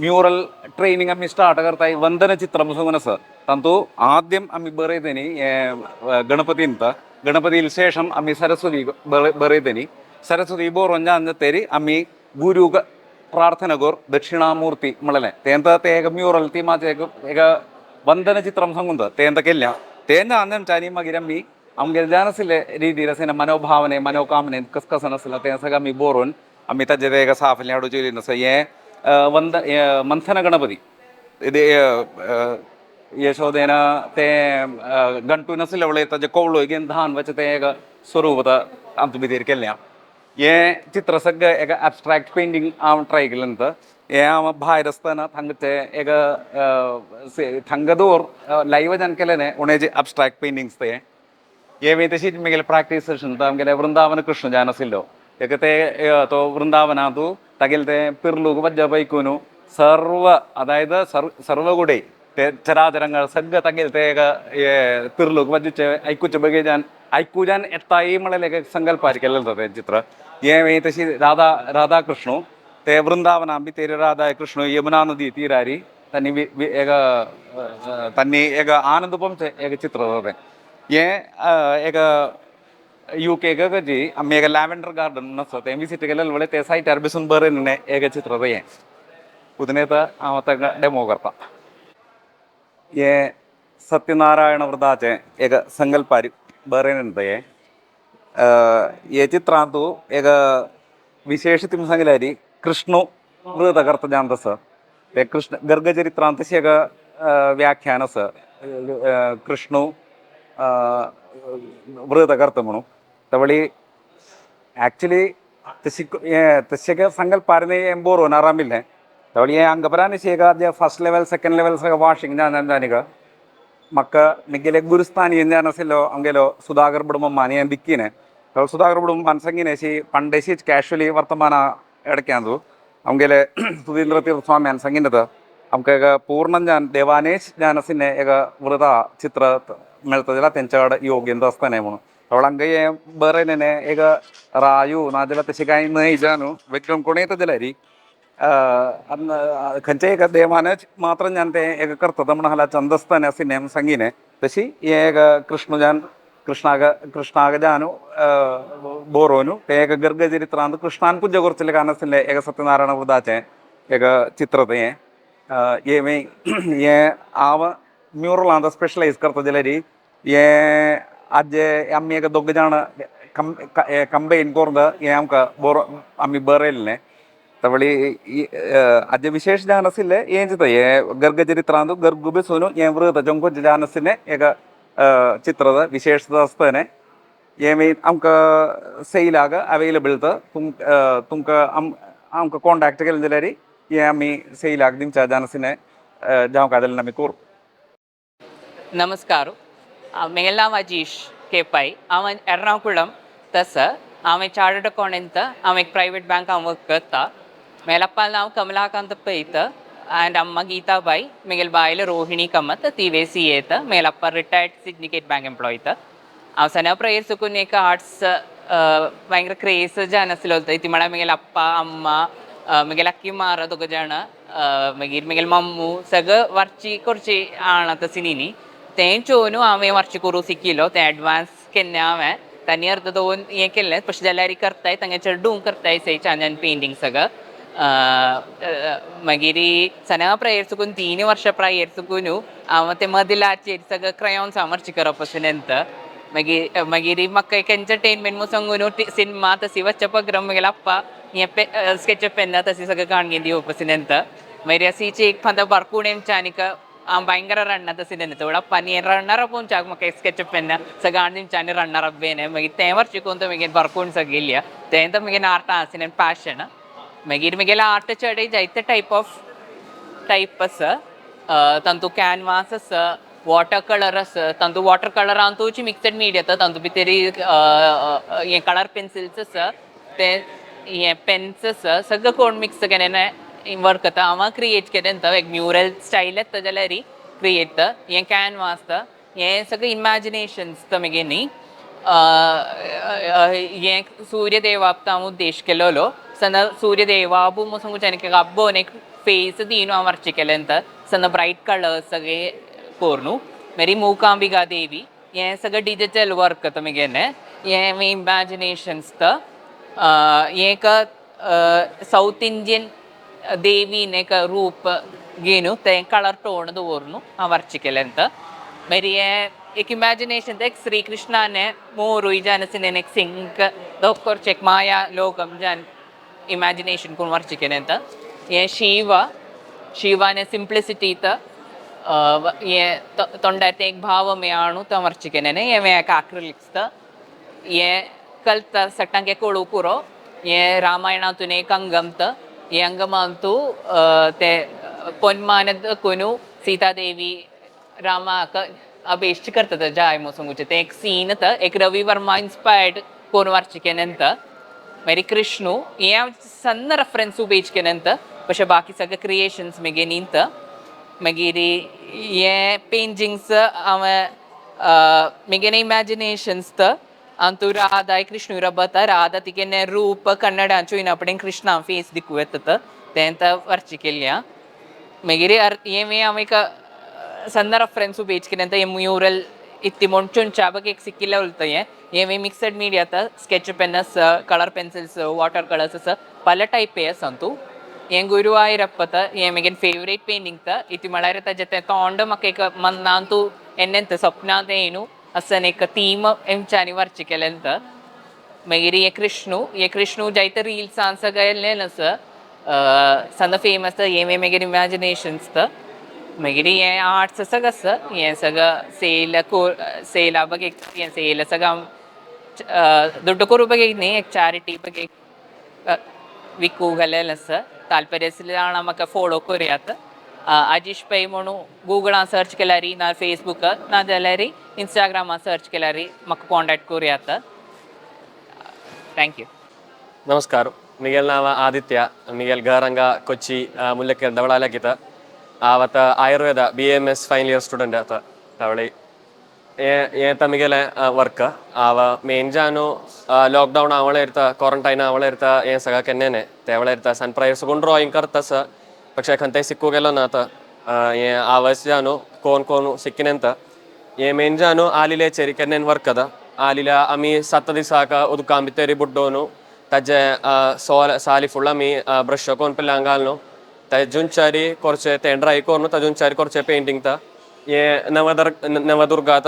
म्युरल ट्रेनिंग आमी स्टार्ट करताय वंदन चित्रम सांगून आसा तांतू आद्यम आमी बरयतनी हे गणपतीन गणपती ശേഷം आमी सरस्वती बरयतनी. सरस्वती बरोवन जावन जातरी आमी गुरूक प्रार्थना कर दक्षिणामूर्ती म्हणलें तें ते एक म्युरल ती माझे एक एक वंदन चित्रम सांगून तें केल्लें तें आमच्यांनी मागीर आमी आमगेले जाण आशिल्ले रितीर आशिल्ले मनोभावने मनोकामने कस कस नासलें तें सगळें आमी बरोवन आमी ताजेर एक साफल्य हाडूं चेयलें आसा. हें वंद मंथन गणपती यशोदेन ते गंटू नासले वळे ताजे कवळो घेवन धान वचें तें एक स्वरूप आमचे भितर केल्लें. हें चित्र सगळें एक एबस्ट्रेक्ट पेंटींग हांव ट्राय केलें नंतर हें हांव भायर आसतना थांगचे एक थांगा दवर लायव जान केलें न्ही उणें जे एबस्ट्रेक्ट पेंटिंग्स ते हे मागीर तशीच म्हगेले प्रॅक्टीस सेशन आमगेले वृंदावन कृष्ण जावन आशिल्लो एक ते तो वृंदावनांतू तागेले ते पिर्लूक वज्ज बैकून सर्व अदायद सर्व गुडे ते चराचरंग सगळं तागेले ते एक पिर्लूक वज्जचे आयकुचे बगेजान आयकुजान येताय म्हणलें एक संकल्प केलें तें चित्र. हें मागीर तशी राधा राधाकृष्ण ते वृंदावना भितर राधा कृष्ण यमुना नदी तीरारी तांणी एक तांणी एक आनंद पोमचें एक चित्र तें. हें एक you K जी आमी एक लॅव्हेंडर गार्डन म्हणून आसा तें विजीट केलें वळे ते सायटार बसून बरें न्ही एक चित्र हें. उदनेत हांव आतां डेमो करता. हें सत्यनारायण व्रताचें एक संकल्पारी बरें न्ही हें. हे चित्रांतू एक विशेष तुमी सांगल्यार कृष्ण व्रत करता जावन तसो ते कृष्ण गर्गचरित्रांत तशी एक व्याख्यान आसा कृष्ण व्रत करता म्हणून तवळी एक्चुअली तशी हें तशें संकल्पार न्ही हें बरोवन आरामिल्लें तवळी हें हांगा एक फर्स्ट लेवल सेकंड लेवल सगळें वॉशिंग जावन जानिका म्हाका म्हगेले गुरुस्थानी जावन आशिल्लो आमगेलो सुधाकर बडमम्मा हें दिक्कीने तवळ सुधाकर बडमम्मान सांगिने अशी पंडेशीच कॅशुअली वर्तमान एडक्यांतू आमगेले सुधींद्र तीर्थ स्वाम्यान सांगिने आमकां एक पूर्ण ज्ञान देवानेच ज्ञान आशिल्लें एक व्रता चित्र मेळटा जाल्यार तेंच्या कडेन योग्य आसता म्हणून तवळ हांगा हें बरें न्ही एक रायू नाजाल्यार तशें कांय न्हय जावन वेगळं कोण येता जाल्यार खंयच्या एका देवानच मात्र ज्ञान तें एक करता म्हणून हाला चंदस्थान आशिल्लें सांगिने तशी हें एक कृष्णजान कृष्णाग कृष्णाग जानु बोरोनु तें एक गर्गचरित्रांत कृष्णान पूजा करचेलें कारण आशिल्लें एक सत्यनारायण व्रताचें एक चित्र तें. हें हें हांव म्युरलांत स्पेशलायज करता जाल्यार हें आजे आमी एक दोग जाण कंबैन करून हें आमकां बरो आमी बरयल्लें. तवळी आजे विशेष जावन आशिल्लें हें चित्र हें गर्गचरित्रांत गर्ग बसून हें व्रत जंकोचें जावन आशिल्लें एक चित्र विशेष आसता हें मागीर आमकां सेलाक अवेलेबल तुमकां आमकां कॉन्टेक्ट केलें जाल्यार हें आमी सेलाक दिवच्या जावन आशिल्लें जावंक जाल्यार आमी करूं. नमस्कार, म्हगेलें नांव अजीश के पै. हांव एर्नाकुळम तस हांव एक चार्टर्ड अकाउंटंट. हांव एक प्रायवेट बँक हांव वर्क करता. म्हगेल्या अप्पा नांव कमलाकांत पैत आनी अम्मा गीताबाई. म्हगेले बायल रोहिणी कमत, ती वे सी एत. म्हगेले अप्पा रिटायर्ड सिंडिकेट बँक एम्प्लॉय. हांव सना प्रयर सुकून एक आर्ट्स भयंकर क्रेज जावन आसलो. ती म्हळ्यार म्हगेले अप्पा अम्मा म्हगेले अक्की मार दोग जाण मागीर म्हगेले मम्मू सगळं वरची करची आणा तशी न्ही तें चोवन हांवें वरची करूं शिकिलो. तें एडवान्स केन्ना हांवें तांणी अर्द दोन हें केल्लें पशे जाल्यार करताय तांगे चेडूं करताय सय छान छान पेंटींग सगळं. मागीर सना प्रायेर चुकून 3 वर्सां प्रायेर चुकून हांव ते मदलाचेर सगळं क्रयॉन्स हांव मातशें करप अशें. मागीर मागीर म्हाका एक एंटरटेनमेंट म्हूण सांगून सिनेमा तशी वचच्या पग्रम म्हगेले अप्पा हें स्केच पेन तशी सगळें काणगे दिवप अशें. मागीर अशीच एक फांता बारकूण आनीक हांव भयंकर रडना तशी चड अप्पा रडणार पोंचाक म्हाका स्केच पेन सगळें आनी रडणार अब्बेने. मागीर तें वर्स शिकून तो मागीर बारकूण सगळें तें तर मागीर आर्ट आशिल्लें पॅशन. मागीर म्हगेलें आर्ट चड जायते टायप ऑफ टायप आसा. तातूंत कॅनवास आसा, वॉटर कलर आसा. तातूंत वॉटर कलरांतूच मिक्सड मिडिया येता. तातूंत भितर हें कलर पेन्सिल्स आसा, ते हें पेन्स आसा, सगळें कोण मिक्स केन्ना वर्क करता. हांव क्रिएट केलें एक म्युरल स्टायल येता जाल्यार क्रिएट हें कॅनवास हें सगळें इमॅजिनेशन्स तो मागीर न्ही हें सूर्यदेवाक हांव उद्देश केलोलो सना सूर्यदेवाबू म्हूण सांगूं अब्बोन एक फेस दीन हांव वरचें केलें सना ब्रायट कलर्स सगळे कोरून. मागीर मूकांबिका देवी हें सगळें डिजिटल वर्क तो मागीर हें इमॅजिनेशन्स. तो हें एक सावथ इंडियन देवीन एक रूप घेवन तें कलर टोन दवरून हांव वर्ची केलें. मागीर हें एक इमॅजिनेशन, एक श्री कृष्णाने मोरूय जावन आसा, एक सिंक दोकोरचें एक माया लोकम जावन इमॅजिनेशन करून वर्ची केलें. हें शिव, शिवाने सिंप्लिसिटी, हें तोंडार तें एक भाव मेळून तो वर्ची केलें. हें एक आक्रिलिक्स, हें कल्ता सट्टांक कोळू पुरो. हें रामायणांतून एक अंगम, हे अंगमांतू ते പൊന്മാന കൊനു സീതാദേവി रामाक अपेक्ष करतात जाय मोसंगुचे ते एक सीन, एक रवि वर्मा इन्स्पायर्ड कोण वार्चिकेनंत. मागीर कृष्णू, हें सन्न रेफरन्स उपयोगिकेनंत, പക്ഷെ ബാക്കി सगळे क्रिएशन्स मागीर न्हीत. मागीर हे पेंटिंग्स हांवें म्हगेले इमॅजिनेशन्स, अंतू राधा कृष्ण रबता, राधा तिगेने रूप कन्नडान चोयना पडेन कृष्णा फेस दिकू येता, तें वर्ची केल्या. मागीर हें हांव एक सन्न रेफरन्स उपयोज केलें. हें म्युरल इत्ती म्हूण चुनच्या एक सिक्किल्ले उरता. हें हें मिक्सड मीडिया, स्केच पेन आसा, कलर पेन्सिल्स, वॉटर कलर्स आसा, पल टायप आसा. अंतू हें गुरुवायूरप्पत, हें म्हगे फेवरेट पेंटींग. इति म्हळ्यार ताजें तें तोंड म्हाका एक मनांतू एन्नेंत स्वप्नांत येयनू असन एक थीम एमच्यानी वर्ची केलें. मागीर हे कृष्णू, हे कृष्णू जायते रिल्सान सगळे आसा, सन्न फेमस. हें मागीर इमॅजिनेशन्स. मागीर हें आर्ट्स सगळं आसा, हें सगळं सेल सेला बघ, हें सेल सगळं दुड्डू करूं बघ न्ही, एक चॅरिटी बघ विकू घालेलें आसा. ताल्पर्य आसल्यार म्हाका फोलो करयात, अजीश पै म्हणून गुगलान सर्च केल्यार, ना फेसबूक, ना जाल्यार इंस्टाग्रामार सर्च केल्यार म्हाका कॉन्टेक्ट करयात. Thank you. നമസ്കാരം. മികൽ നാമ ആദിത്യ മികൽ ഗാറംഗ കൊച്ചി മുല്ലക്കൽ ധവളാലക്കിത്ത ആവത്ത Ayurveda BMS final year student ആത്ത. തവളി ഏത്ത മികലെ വർക്ക് ആവ മെയിൻ ജാനു ലോക്ക്ഡൗൺ ಅವಳ ಕ್ವಾರಂಟೈನ್ ಅವಳ ಇರ್ತ ಏ ಸಗ ಕೆನ್ನೇನೆ ತೇವಳ ಇರ್ತ ಸಣ್ಣ ಪ್ರೈಸ್ ಡ್ರಾಯಿಂಗ್ ಕರ್ತಸ, പക്ഷേ ಖಂತೆ ಸಿಕ್ಕುಗೆಲ್ಲ ನಾತ ಏ ಆವಸ್ ಜಾನು ಕೋನ್ ಕೋನು ಸಿಕ್ಕಿನೆಂತ. ಏ ಮೇನ್ ಜಾನು ಆಲಿಲೆ ಚೆರಿ ಕೆನ್ನೇನ್ ವರ್ಕ್ ಅದ. ಆಲಿಲ ಅಮಿ 7 ದಿವಸ ಉದುಕಾಂಬಿತೇರಿ ಬುಡ್ಡೋನು ತಜ್ಜೆ ಸೋಲ ಸಾಲಿ ಫುಲ್ ಅಮಿ ಬ್ರಷ್ ಕೋನ್ ಪಿಲ್ಲಾಂಗಾಲ್ನು തജുൻചാരി കുറച്ച് തേണ്ടറായി കോർന്നു തജുൻചാരി കുറച്ച് പെയിന്റിങ് ത. ഏ നവദർ നവദുർഗാത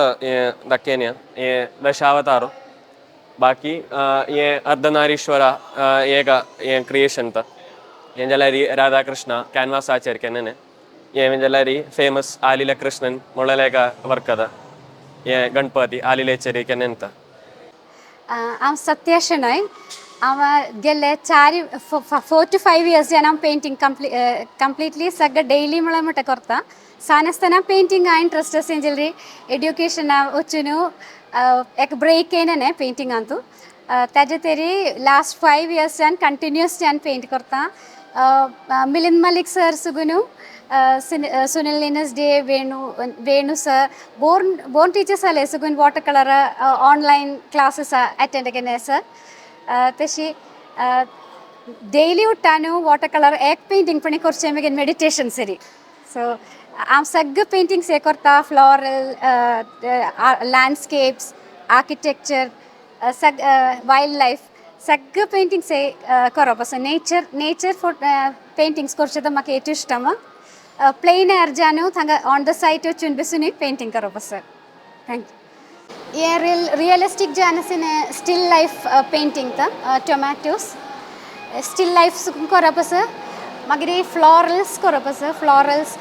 ദക്കേനിയ ഏ ദശാവതാರು. ബാക്കി ഏ അർദ്ധനാരീശ്വര ഏക ഏ ക്രിയേഷൻ ത. ഏഞ്ചലാരി രാധാകൃഷ്ണ ക്യാൻവാസ് ആചരിക്കന്നെ. ഏഞ്ചലാരി ഫേമസ് ആലില കൃഷ്ണൻ മുളലേക വർക്കದ. ഏ ഗണപതി ആലിലേച്ചരിക്കന്നെ. हांव सत्या शेणॉय. हांव गेल्ले 4 to 5 years जावन हांव पेंटींग कंप्लिटली सगळें डेली म्हळ्यार म्हणटा करता. सान आसतना पेंटिंगा इंट्रस्ट आसा जाल्यार एड्युकेशना वचून एक ब्रेक येयना पेंटिंगांतू. ताजे तरी लास्ट 5 इयर्सच्यान कंटिन्युअसच्यान पेंट करता. मिलिंद मलिक सर सुगुनू, Sunil Linus De, Venu Venu sir, born born teachers आले सुगून water colour online classes attend केले सर. तशी डेली उठ्ठा न्हू वॉटर कलर एक पेंटींग पण करचें मागीर मेडिटेशन सरी. सो हांव सगळे पेंटिंग्स हे करता, फ्लॉरल, लँडस्केप्स, आर्किटेक्चर, सग वायल्ड लायफ सगळे पेंटिंग्स हे करप आसा. नेचर नेचर पेंटिंग्स करचें तर म्हाका एट इश्ट. प्लेन एयर न्हू थांगा ऑन the site वचून बसून पेंटींग करप आसा. Thank you. हे रियलिस्टीक जे आसा still life painting, tomatoes still life करप आसा. मागीर फ्लॉरल्स करप आसा. फ्लॉरल्स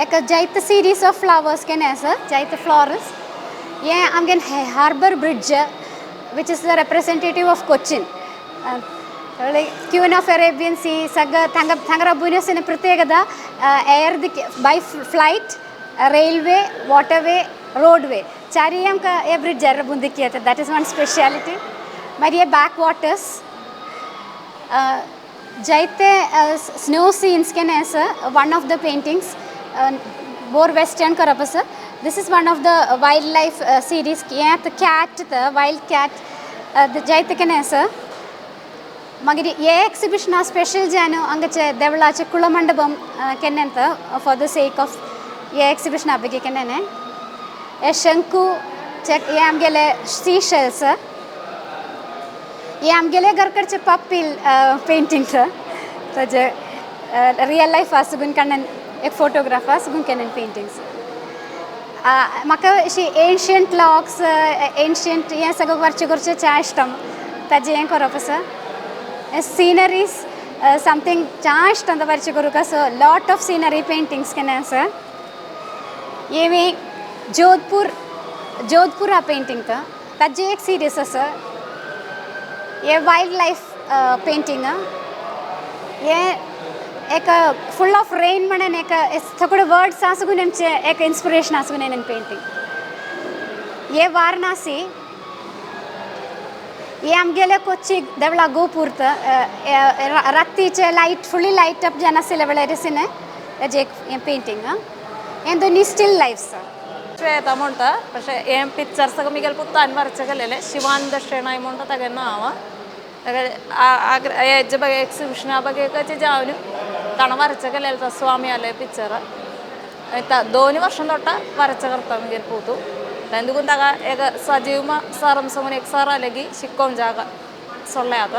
एक जायते सिरीज ऑफ फ्लावर्स केन्ना आसा, जायते फ्लॉरल्स. हे आमगे harbour bridge, which is the representative of Cochin, queen of Arabian sea. सगळं थांगा थांगा राबून प्रत्येकदा air by flight, railway, waterway, roadway चारय आमकां हे ब्रिजार राबून दिकी येता. That is one speciality. मागीर हे बॅक वॉटर्स, जायते स्नो सीन्स केन्ना आसा. One of the paintings more western करप आसा. This is one of the wild life series. हें आतां कॅट, वायल्ड कॅट जायते केन्ना आसा. मागीर हे एक्सिबिशना स्पेशल जे न्हू हांगाचे देवळाचे कुळमंडपम केन्ना फॉर the sake of हे एक्सिबिशना बेगी केन्ना. हे शंकू चेक, हे आमगेले सी शेल्स, हे आमगेले घरकडचे पप्पील पेंटींग ताजे. रियल लायफ आसगून काडून एक फोटोग्राफ आसगून केन्ना पेंटिंग्स. म्हाका अशी एन्शियंट लॉक्स, एन्शियंट हें सगळें वरचें करचें च्या इश्टम. ताजें हें करप आसा. सिनरीज समथींग च्या इश्टम वरचें करूंक. So lot of scenery paintings केन्ना आसा. हे जोधपूर, जोधपूर हा पेंटींग. तो ताजी एक सिरीज आसा. हे वायल्ड लायफ पेंटींग. हे एक फुल ऑफ रेन म्हणून एक सगळे वर्ड्स आसगून आमचे एक इन्स्पिरेशन आसगून पेंटींग. हे वाరణासी. हे आमगेले कोच्ची देवळा गोपूर. रातीचे लायट फुल्ली लायट अप जान आशिल्ले वेळार ताजें एक हें पेंटींग. हें दोनी स्टील लायफ्स. ಶ್ವೇತಾ ಮೊಂಟ പക്ഷേ ಏಂ ಪಿಕ್ಚರ್ಸ್ ಮಿಗಲ್ ಪುತ್ತಾನ್ ವರಚಗಲೆಲೆ ಶಿವಾನಂದ ಶೆಣಾಯ್ ಮೊಂಟ ತಗನ್ನ ಆವ ಏಜ್ ಬಗ್ಗೆ ಎಕ್ಸಿಬಿಷನ್ ಆ ಬಗ್ಗೆ ಕಚ್ಚಿ ಜಾವನು ತಣ ವರಚಗಲೆಲ್ಲ ಸ್ವಾಮಿ ಅಲ್ಲೇ ಪಿಕ್ಚರ್ ದೋನಿ ವರ್ಷ തൊട്ട വരച്ച മികൽ പൂത്തു. എന്തുക്കും തക ഏക സജീവ സാറും സമൻ എക് സാർ അല്ലെങ്കിൽ ശിക്കോം ജാಗ സൊള്ളയാത്ത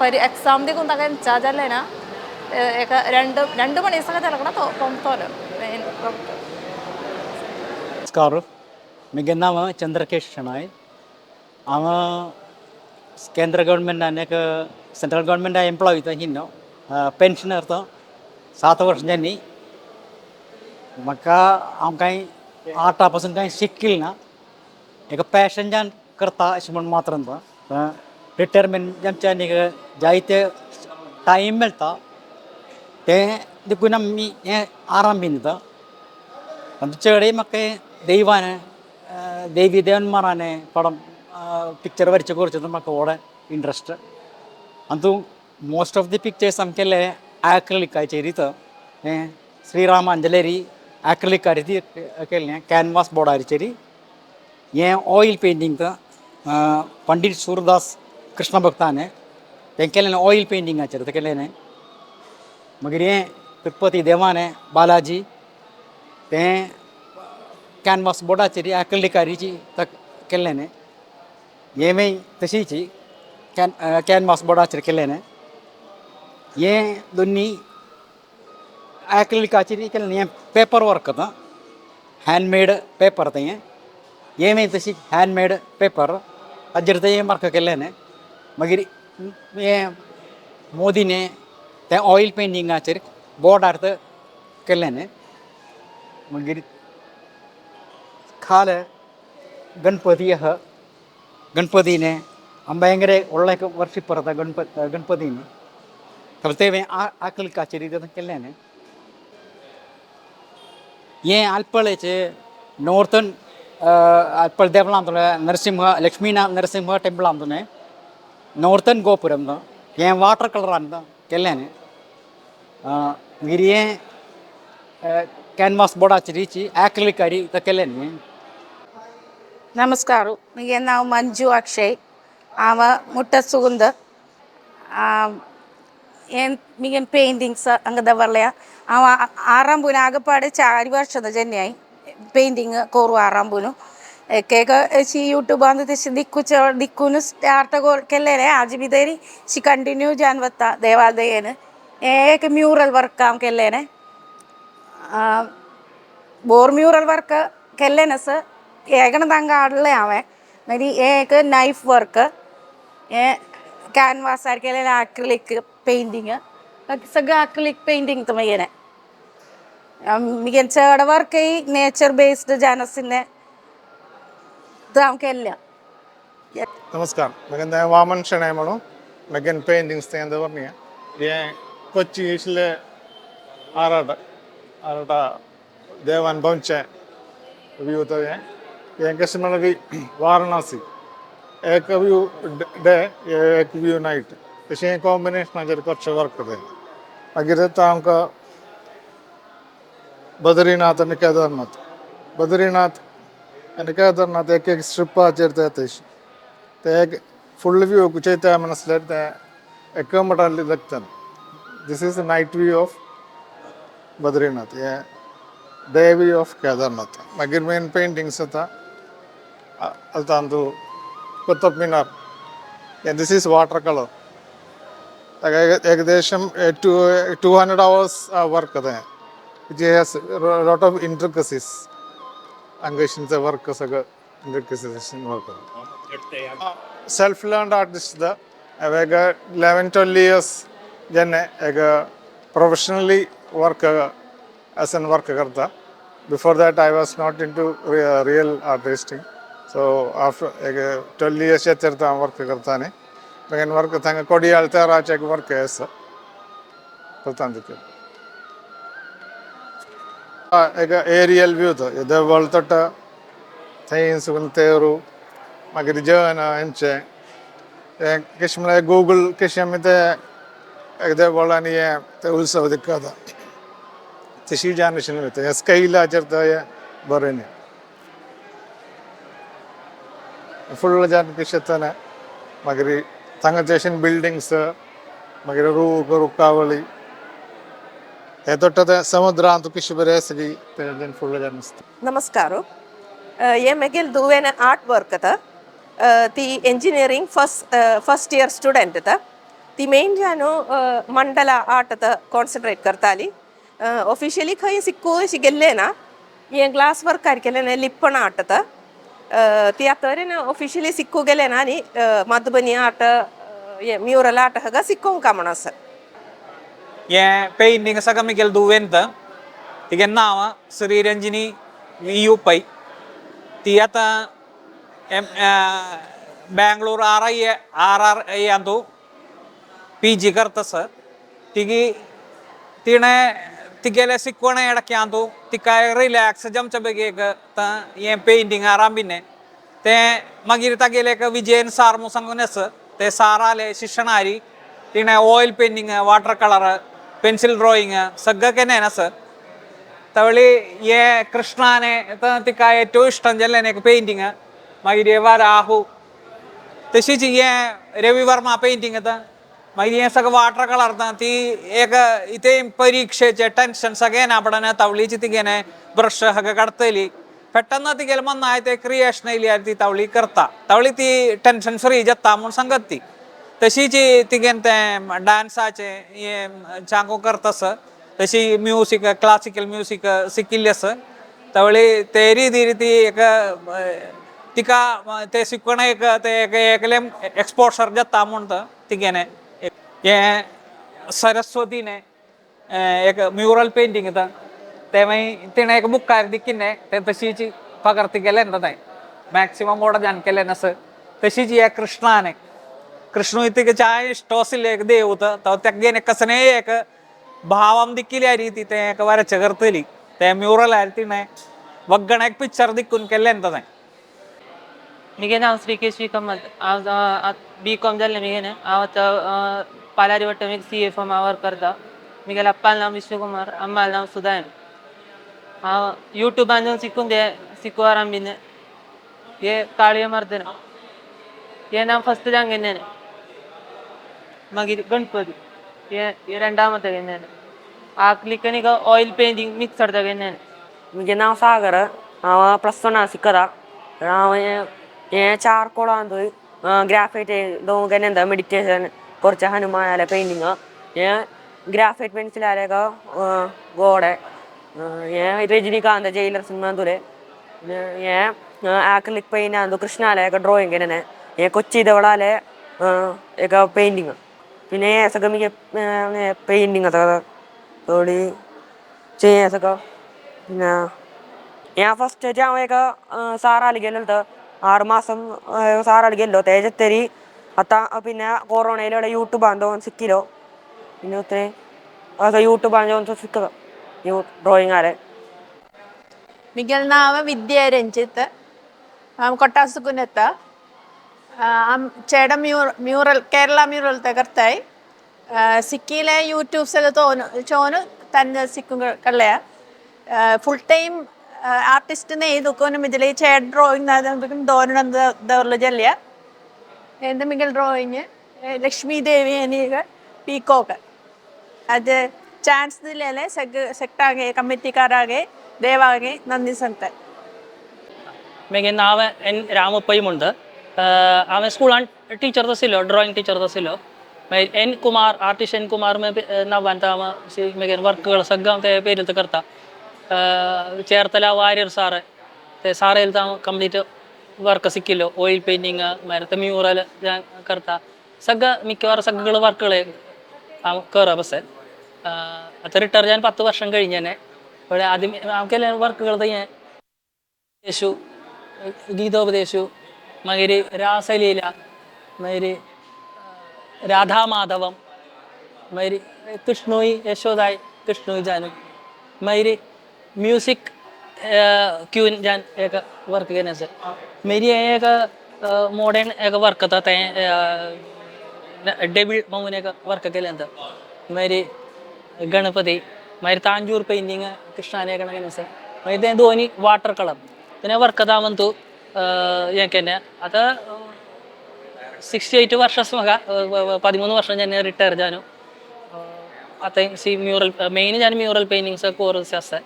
പരി എക്സാം ദിക്കും തക ചാജല്ലേന ഏക രണ്ട് രണ്ട് മണീസൊക്കെ ചിലക്കണ തോലോ. नमस्कार, म्हगे नांव चंद्रकेश शेणॉय. हांव केंद्र गव्हर्मेंटान एक सेंट्रल गव्हर्मेंटा एम्प्लॉय हिन्नो, पेन्शनर. तो 7 वर्सां जालीं म्हाका. हांव कांय आर्टा पासून कांय शिकिल्लें ना, एक पॅशनच्यान करता अशें म्हूण मात्र. तो रिटायरमेंट आमच्या एक जायते टायम मेळटा, तें देखून आमी हें आराम बीन दिता. आनी चडय म्हाका ദൈവാനെ ദേവി ദേവന്മാരാനെ പടം പിക്ചർ വരച്ച് കുറിച്ചത് म्हाका व्हड interest. Antu most of the pictures आमकेले आक्रिलिकाचेर. हें श्रीराम अंजलेरी आक्रिलिकार केल्लें कॅनवास बोर्डाचेर. हें ऑयल पेंटींग. पंडीत सूरदास कृष्ण भक्ताने तें केलें ऑयल पेंटिंगाचेर तें केलें. मागीर हें तिरुपती देवाने बालाजी, तें कॅनवास बोर्डाचेर आक्रिलिकारीची केल्लें. हेंवूय तशीच कॅनवास बोर्डाचेर केल्लें. हें दोनी आक्रिलिकाचेर केल्लें. हें पेपर वर्क आतां, हँडमेड पेपर तें. हेंवूय तशी हँडमेड पेपर, ताजेर तें वर्क केल्लें. मागीर हें मोदीने, तें ऑयल पेंटिंगाचेर बोर्डार केल्लें. मागीर खाल गणपती आहा. गणपतीने भयंकर व्हडलो एक वर्शिप करता गणपतीने. तें आक्रिलिकाचेर केल्लें. हें आलपळेचें नॉर्थन आलपळ देवळां, नरसिंह लक्ष्मी नरसिंह टेंपल, नॉर्थन गोपुरम. हें वाटर कलरान केल्लें. मागीर हें कॅनवास बोर्डाचेर आक्रिलिकारी केल्लें. ನಮಸ್ಕಾರ, ಮಿಗೆ ನಾವು ಮಂಜು ಅಕ್ಷಯ್. ಆವ ಮುಟ್ಟ ಸುಗುಂದ ಏನ್ ಮಿಗೆ ಪೇಂಟಿಂಗ್ಸ್ ಹಂಗದ ಬರ್ಲೆಯ. ಅವ ಆರಂಭನ ಆಗಪಾಡೆ ಚಾರಿ ವರ್ಷದ ಜನ್ಯಾಯಿ ಪೇಂಟಿಂಗ್ ಕೋರು ಆರಂಭನು. ಏಕೇಕ she YouTube ಅಂದ ದಿಕ್ಕು ಚ ದಿಕ್ಕುನು ಸ್ಟಾರ್ಟ್ ಕೆಲ್ಲೇನೆ. ಆಜಿ ಬಿದೇರಿ she continue ಜಾನ್ವತ್ತ ದೇವಾಲಯ. ಏಕ ಮ್ಯೂರಲ್ ವರ್ಕ್ ಆಮ್ ಕೆಲ್ಲೇನೆ, बोर म्यूरल वर्क केल्लें सर. ഏകണ തങ്ക ആടले हांवें. मागीर हें एक नायफ वर्क, हें कॅनवासार केलेलें आक्रिलीक पेंटींग. बाकी सगळें आक्रिलीक पेंटींग मागीर मुगे चड वर्कय नेचर बेस्ड जान आशिल्लें हांव केल्लें. नमस्कार, म्हगें नांव वामन शेणै म्हणून. म्हगेन पेंटिंग्स तें दवरनी. हें कोच्ची इशले आराट आराटा देवान भोंवचें व्यू. तो हें हें कशें म्हणल्यार वाराणसी एक व्यू डे, एक व्यू नायट, तशें कॉम्बिनेशनाचेर करचें वर्क तें. मागीर येता आमकां बद्रीनाथ आनी केदारनाथ. बद्रीनाथ आनी केदारनाथ एक एक स्ट्रिपाचेर ते तशें ते एक फुल व्यू चोयता म्हणसल्यार ते एक मटार लागता. This is night view of Badrinath, hey day view of Kedarnath. मागीर मेन पेंटिंग्स येता Antu Qutub Minar. This is water colour. ഏകദേശം 200 hours work तें, which has lot of intricacies. अंगेशींचे work सगळं intricacies work. Self learned artist. एक 11-12 years जेन्ना एक professionally work as an work करता. Before that I was not into real artisting. So after एक 12 years येतर हांव work करता न्ही. मागीर वर्क थांगा कोडियाल तेराचे एक वर्क आसा करता तितून. एक एरियल व्यू तो देवळ तोट थंय सुकून तेरू मागीर जन हेंचे हें कशें म्हळ्यार गुगल कशें आमी ते एक देवळ आनी हें ते उत्सव दिखता तशी जान वयता. हें स्केलाचेर तो हें बरें न्ही फुडलो जान कशें येतना. मागीर थांगा तशें बिल्डिंग्स, मागीर रूख रुखावळी हे तोट्ट ते समुद्रांत कशें बरें आसली ते फुडलो जान आसता. ನಮಸ್ಕಾರ. ಎ ಮೆಗೆಲ್ ದುವೆನ ಆರ್ಟ್ ವರ್ಕ್ ಅತ. ತಿ engineering first year student ಅತ. ती मेन जानो मंडला आर्ट आतां कॉन्सन्ट्रेट करताली. ऑफिशियली खंय सिक्कू अशी गेल्ले ना. हें ग्लास वर्क केलें लिप्पण आर्ट आतां. ती आतां ऑफिशियली सिक्कू गेले ना आनी मधुबनी आर्ट, म्युरल आर्ट हगा सिक्कोंक म्हण आसा. हें पेंटिंग सगळं मिगेल दुवेंत. तिगे नांव श्रीरंजिनी वी यु पै. ती आतां M Bangalore RIRRI Antu PG करता सर. तिगी तिणें तिगेले शिकवण एडक्यांतू तिका रिलॅक्स जमच्या बेगीक हें पेंटिंग आरांभिने. तें मागीर तागेले एक विजयन सार म्हूण सांगून आसा, ते साराले शिक्षणारी तिणें oil painting, water colour, pencil drawing सगळें केन्ना आसा. तवळी हे कृष्णाने तिका ഏറ്റവും ഇഷ്ടം जाल्लें एक पेंटिंग. मागीर हे वराहू, तशीच हे रविवर्मा पेंटिंग येता. मागीर हें सगळें वॉटर कलर ती एक इथे परीक्षेचे टेन्शन सगळें ना पडना. तवळीची तिगेने ब्रश हग काडतली पेट्टना तिगेले मनाय ते क्रिएशन येयली ती तवळी करता. तवळी ती टेन्शन फ्री जाता म्हूण सांगत ती. तशीच तिगेन तें डान्साचें हें चांको करता आसा. तशी म्युजीक, क्लासिकल म्युजीक शिकिल्ली आसा. तवळी ते रितीर ती एक तिका ते शिकवण एक ते एक एकलें एक्सपोजर जाता म्हूण तिगेने. हें सरस्वतीने एक म्युरल पेंटिंग येता. ते मागीर तिणें एक मुखार दिकिल्लें तें तशीच पगर्ती केलें तें मॅक्सिमम मोड जान केलें आसा. तशीच हे कृष्णाने, कृष्ण तिका चाय इश्ट आशिल्लें एक देवत. तो तेगेले कसलेंय एक भावम दिकिल्या रीती तें एक वरचें करतली. तें म्युरल तिणें वग्गण एक पिक्चर दिकून केल्लें तें. मिगे नांव श्रीकेश कमल. हांव BCom जाल्लें मिगेलें. हांव आतां पालारिवट्टम एक CA firm work करता. मिगेल्या अप्पाल नांव विश्वकुमार, अम्माल नांव सुदायन. हांव यूट्यूबान शिकून ते शिकू आरंभिने. हे काळय मर्दन हे नांव फस्ट जांगेने. मागीर गणपती हे हे രണ്ടാമത്തെ കഴിഞ്ഞാണ്. ആക്ലിക്കനിക ഓയിൽ പെയിന്റിംഗ് മിക്സ് കഴിഞ്ഞാണ്. म्हजें नांव सागर. हांव प्लस वन शिकता. हांव हें चारकोळांत ग्राफायट दोन മെഡിറ്റേഷൻ കുറച്ച് ഹനുമാനാലെ പെയിൻറ്റിങ്, ഏ ഗ്രാഫൈറ്റ് പെൻസിലാലേക്ക ഗോഡെ, ഏ രജനികാന്ത് ജയിലർ സിനിമ തുലെ, ഏ ആക്രിലിക് പെയിന്റ് ആന്തു കൃഷ്ണാലയൊക്കെ ഡ്രോയിങ് തന്നെ, ഏ കൊച്ചി ധവളാലെ एक पेंटिंग, പിന്നെ सगळं मी पेंटिंग थोडी सगळं. പിന്നെ ഞാൻ ഫസ്റ്റ് एक സാറാല് गेलेलो 6 മാസം സാറാല് गेल्लो തേജത്തേരി. അത്ത പിന്നെ കൊറോണയിലൂടെ യൂട്യൂബ് ആന്തോ സിക്കിലോ. പിന്നെ ഒത്തിരി അത് യൂട്യൂബ് ആന്തോ സിക്കത് ഡ്രോയിങ് ആരെ. മിഗൽ നാമ വിദ്യ രഞ്ജിത്ത്. കൊട്ടാസുകുനെത്ത ചേട മ്യൂറൽ കേരള മ്യൂറൽ തകർത്തായി. സിക്കിയിലെ യൂട്യൂബ് സ്ഥലത്ത് ചോന് തന്നെ സിക്കും കള്ളയ. ഫുൾ ടൈം ആർട്ടിസ്റ്റ് നെയ്തുക്കോനും ഇതിൽ ചേട ഡ്രോയിങ് ദോരണം ജല്ലിയ എന്ത് മിഗൽ ഡ്രോയിങ് ലക്ഷ്മി ദേവി എന്നീക പീക്കോക്ക്. അത് ചാൻസ് ദില്ലേ സെക്ടാകെ കമ്മിറ്റിക്കാരാകെ ദേവാകെ നന്ദി സംತ. मेगे नांव एन रामप्पई म्हणटा. हांवें स्कुलान टिचर आशिल्लो, ड्रॉइंग टिचर आशिल्लो. मागीर N Kumar, artist N Kumar नांवान मागीर वर्कകൾ सगळं ते പേരിൽ करता. ചേർത്തല വാര്യർ സാറ്, സാറയിൽ കംപ്ലീറ്റ് വർക്ക് സിക്കില്ലോ, ഓയിൽ പെയിൻറ്റിങ്, മരത്തെ മ്യൂറൽ ഞാൻ करता. സഗ മിക്കവാറും സഗകൾ വർക്കുകൾ കയറാ. ബസ് അത് റിട്ടയർ ഞാൻ 10 വർഷം കഴിഞ്ഞ് ഇവിടെ ആദ്യം നമുക്കെല്ലാം വർക്കുകൾ തന്നെ യേശു ഗീതോപദേശു, മകര് രാസലീല, മകര് രാധാമാധവം, മകര് കൃഷ്ണോയി യശോദായ് കൃഷ്ണോയി ജാനു, മകര് म्यूजिक क्यून जान एक वर्क केने से मेरी एक मॉडर्न एक वर्क था ते डेबिल म्हणून एक वर्क केल्यानंतर मेरी गणपती, मागीर तांजूर पेंटिंग कृष्णाने केने मागीर ते दोन्ही वाटर कलर तेणे वर्क म्हणतो हें केलें. आतां 68 वर्षां म्हाका, 13 വർഷം ഞാൻ रिटायर जाను. आतां सी म्युरल मेन जान म्युरल पेंटिंग्स कोर्स आसा.